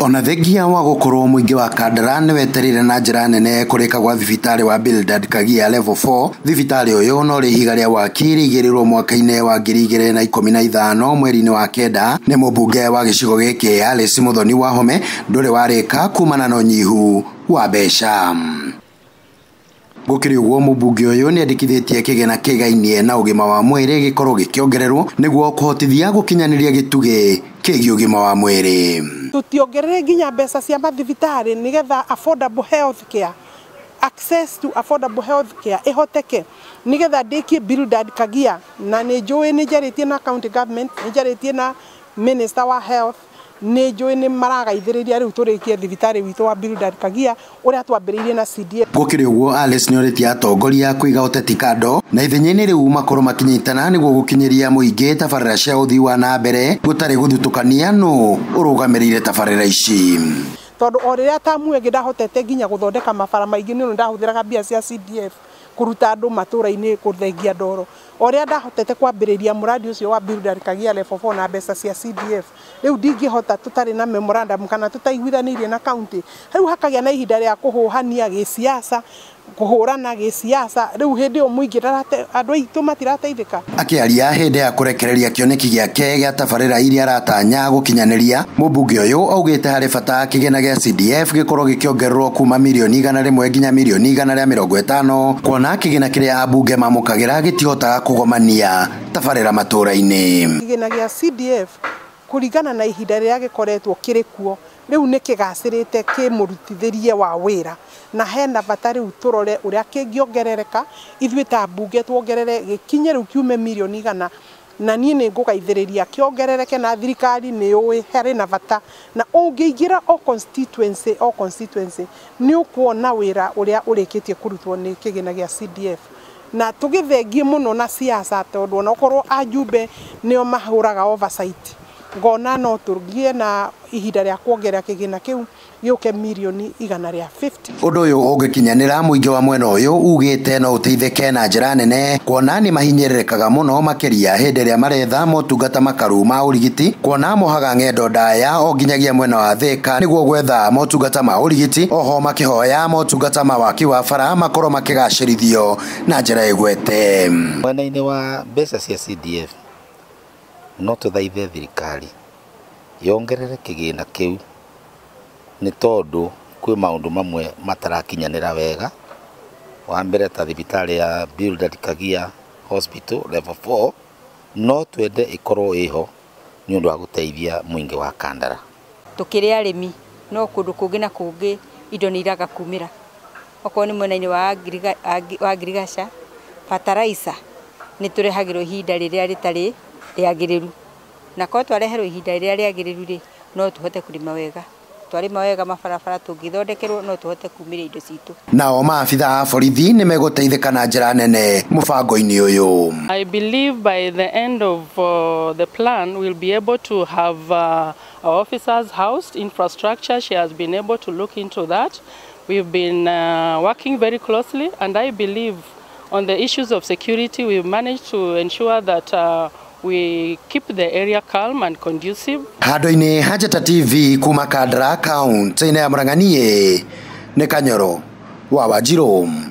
Ona thengia wa gũkorwo mũingĩ wa Kandara nĩ wetereire na njĩra nene kũrĩka gwa thibitarĩ wa Bildad Kagia Level 4. Thibitarĩ ũyũ no rĩ ihiga rĩa waki rĩigĩrĩrwo mwaka-inĩ wa 2015 mweri-inĩ wa 9 nĩ mũmbunge wa gĩcigo gĩkĩ Alice Muthoni Wahome ndũrĩ warĩka kumana na ũnyihu wa mbeca. Gũkĩrĩ ũguo mũmbunge ũyũ nĩ andĩkithĩtie kĩgĩna kĩgainie na ũgima wa mwĩrĩ gĩkorwo gĩkĩongererwo nĩguo kũhotithia gũkinyanĩria gĩtugĩ kĩgiĩ ũgima wa mwĩrĩ. Tutiongerere nginya mbeca cia mathibitarĩ nigetha affordable health care, access to affordable health care ihoteke, nigetha ndĩkie Bildad Kagia. Na nĩ njũĩ nĩ njarĩtie na county government, nĩ njarĩtie na minister wa health, nĩ njũĩ nĩ maragaithĩrĩria rĩu tũrĩkie thibitarĩ witũ wa Bildad Kagia ũrĩa twambĩrĩirie na CDF. Gũkĩrĩ ũguo Alice nĩorĩtie atongoria kũiga ũteti kando na ithenya-inĩ rĩu makorwo makinyitana nĩguo gũkinyĩria mũingĩ tabarĩra cia ũthii wa na mbere gũtarĩ gũthutũkania nũ ũrũgamĩrĩire tabarĩra ici. Tondũ o rĩrĩa tamu ĩngĩ ndahotete nginya gũthondeka mabara maingĩ nĩ ũndũ ndahũthĩraga mbia cia CDF kũruta andũ matũra-inĩ kũthengia ndoro. O rĩrĩa ndahotete kwambĩrĩria mũradi ũcio wa Bildad Kagia Level 4 na mbeca cia CDF, rĩu ndingĩhota tũtarĩ na memorandum kana tũtaiguithanĩirie na county. Rĩu hakagĩa na ihinda rĩa kũhũhania gĩsiasa, kũhũrana gĩsiasa, rĩu hĩndĩ ĩyo mũingĩ andũ aitũ matirateithĩka. Akĩaria hĩndĩ ya kũrekereria kĩoneki gĩake gĩa tabarĩra iria aratanya gũkinyanĩria, mũmbunge ũyũ augĩte harĩ bata kĩgĩna gĩa CDF gĩkorwo gĩkĩongererwo kuma mirioni 100 nginya mirioni 150 kuona kĩgĩna kĩrĩa ambunge mamũkagĩra gĩtihotaga kũgomania tabarĩra matũra-inĩ. Kĩgĩna gĩa CDF kũringana na ihinda rĩrĩa gĩkoretwo kĩrĩ kuo rĩu nĩ kĩgacĩrĩte kĩmũrutithĩrie wa wĩra, na hena bata rĩu tũrore ũrĩa kĩngĩongerereka, ithuĩ ta mbunge tuongerere gĩkinye rĩu kiume mirioni 100, na niĩ nĩ ngũgaithĩrĩria kĩongerereke, na thirikari nĩ yũĩ harĩ na bata. Na ũngĩingĩra o constituency o constituency nĩ ũkuona wĩra ũrĩa ũrĩkĩtie kũrutwo nĩ kĩgĩna gĩa CDF. Na tũgĩthengie mũno na siasa tondũ onokorwo ajumbe nĩo mahũraga oversight, ngona no tũgĩe na ihinda rĩa kuongerera kĩgĩna kĩu gĩũke mirioni 150. Ũndũ ũyũ ũngĩkinyanĩra mũingĩ wa mwena ũyũ ugĩte no ũteithĩke na njĩra nene kuona nĩ mahinyĩrĩrĩkaga mũno makĩria hĩndĩ ĩrĩa maretha motungata makaru ma ũrigiti, kuona mohaga ng'endo ndaya o nginyagia mwena wa Thĩka nĩguo gwetha motungata ma ũrigiti, oho makĩhoya motungata ma waki wa bara makorwo makĩgacĩrithio na njĩra ĩgwete. Mwena-inĩ wa mbeca cia CDF no tũthaithe thirikari yongerere kĩgĩna kĩu nĩ tondũ kwĩ maũndũ mamwe matarakinyanĩra wega. Wa mbere ta thibitarĩ ya Bildad Kagia Hospital Level 4 no twende ĩkorwo ĩho nĩ ũndũ wa gũteithia mũingĩ wa Kandara. Tũkĩrĩ arĩmi no kũndũ kũngĩ na kũngĩ indo nĩ iraga kumĩra, okorwo nĩ mwena-inĩ wa agriculture fertilizer nĩ tũrehagĩrwo ihinda rĩrĩa rĩtarĩ rĩagĩrĩru, na korwo twareherwo ihinda rĩrĩa rĩagĩrĩru rĩ no tũhote kũrĩma wega. Twarĩma wega mabarabara tũngĩthondekerwo no tũhote kumĩria indo citũ. Nao maabitha a borithi nĩ megũteithĩka na njĩra nene mũbango-inĩ ũyũ. I believe by the end of the plan we'll be able to have our officers housed, infrastructure. She has been able to look into that. We've been working very closely, and I believe on the issues of security we've managed to ensure that we keep the area calm and conducive. Handũ-inĩ ha Njata TV kuma Kandara kaunti-inĩ ya Murang'a, niĩ nĩ Kanyoro wa Wanjirũ.